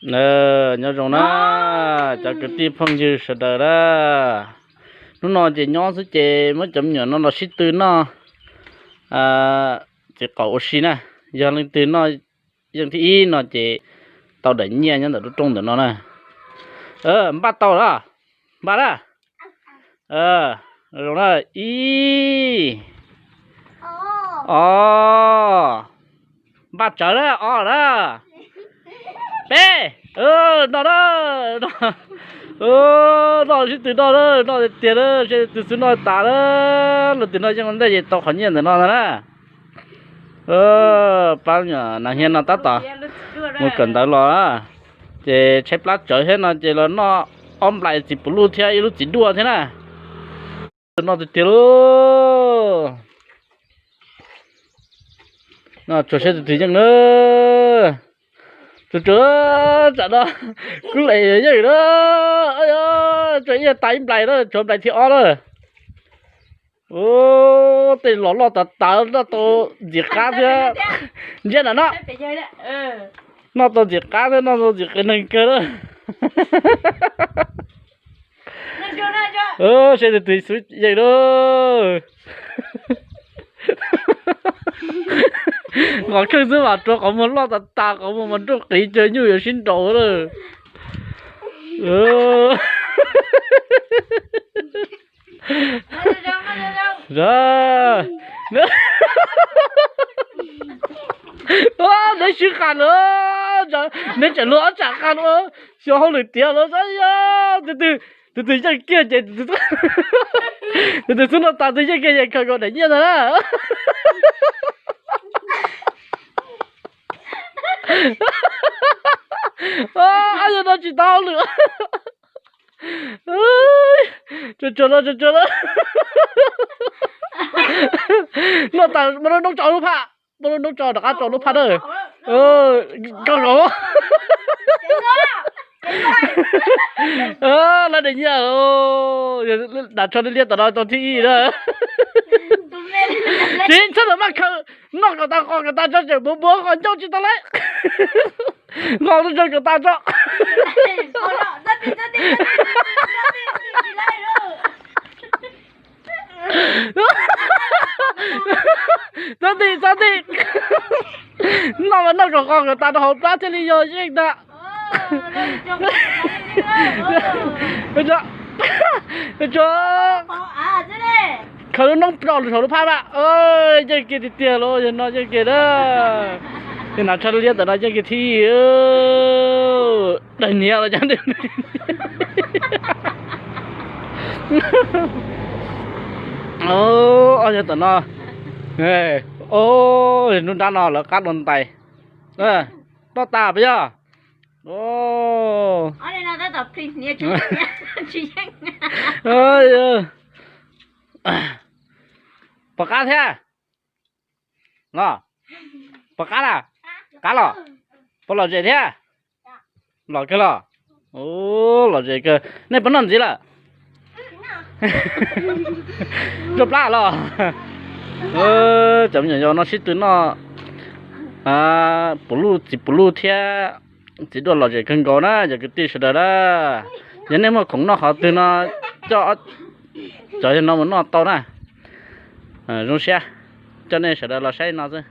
Nyob zoo na, cov kwv tij phooj ywg sawv daws na. Hnub no ces nyob xwb ces muab cov me nyuam no los sib tw noj txiv qaub ua si na. Yog leej twg noj yeej thib ib no ces tau daim nyiaj nyob ntawm lub rooj ntawm no na. Npaj tau lawm, npaj na. Zoo na, ib, ob, npaj tsawv na, ob na, peb, noj na, noj sib tw noj na, noj tiag tiag na, seb leej twg xub noj tas na, leej twg noj yeej ua ntej ces tau qhov nyiaj ntawm no ntag na. Pab nyuam nas hnia no tab tom mus kawm ntawv los na, ces tshaib plab tsawv thiab no ces los noj ob nplais txiv puv luj thiab ib lub txiv duaj thiab na. Noj tiag tiag lauj. Noj tsuag seb tus twg yeej na. Tsuag tsuag, tsam no kub les yeej na. Tsuag ib tas ib nplais na, tshuav nplais thib ob na. Ub, tej los loj tas tas, noj tau ntxim qab thiab. Ntsia na no, noj tau ntxim qab thiab, noj tau ntxim qab neeg kawg na. Seb tus twg xub yeej na. Qhov kheej xwb mas rau qhov muag loj tas tas, qhov muag mas nruj qiv cuag nyuj yuav sib nraus lawm. Neb sib qab lawm, neb tseem luag ob tsam qab lawm, xyov hauj lwm tiav lawm. Tus twg yeej kiag ces, tus twg xub noj tas tus yeej kiag ces khaws nkaus daim nyiaj ntag na. Ab, yog no tsis tau hauj lwm. Tsuag tsuag no, tsuag tsuag no. Noj tas muab lub noob tso lub phaj, muab lub noob tso rov qab tso lub phaj na. Koj los, lawv daim nyiaj, dav tsho liab liab tom no tau thib ib na. Tsis txhob ntawm maj khaws, noj kom tas qos kom tas tso, tseem npuav npuav qos ncauj tsis tau lawm. Noj lub zoo kom tas tso. Txhob ntij, txhob ntij. Noj mas noj kom qos kom tas rau hauv plab thiaj li yog yeej ntag. Khaws lub noob rau saum lub phaj mas, yeej kiag tiag tiag los yog no yeej kiag na. Tej nas tshaj liab ntawm no yeej kiag thib. Daig niag los cov, ob yog tom no. Hnub nrab no lawv qab dua ntais. Noj tas puas yog? Puas qab thiab? Los, puas qab na? Qab los? Puas lom zem thiab? Lom kawg los? Lom zem kawg. Nej puas noj ntxiv lawm? Nroj plab los? Cov me nyuam yaus no sib tw noj puv luj, txiv puv luj thiab txiv duaj lom zem kawg nkaus na cov kwv tij sawv daws na. Yog nej muaj khoom noj qhov twg no coj cov no mus noj tau na. Zoo siab coj nej sawv daws los saib no xwb.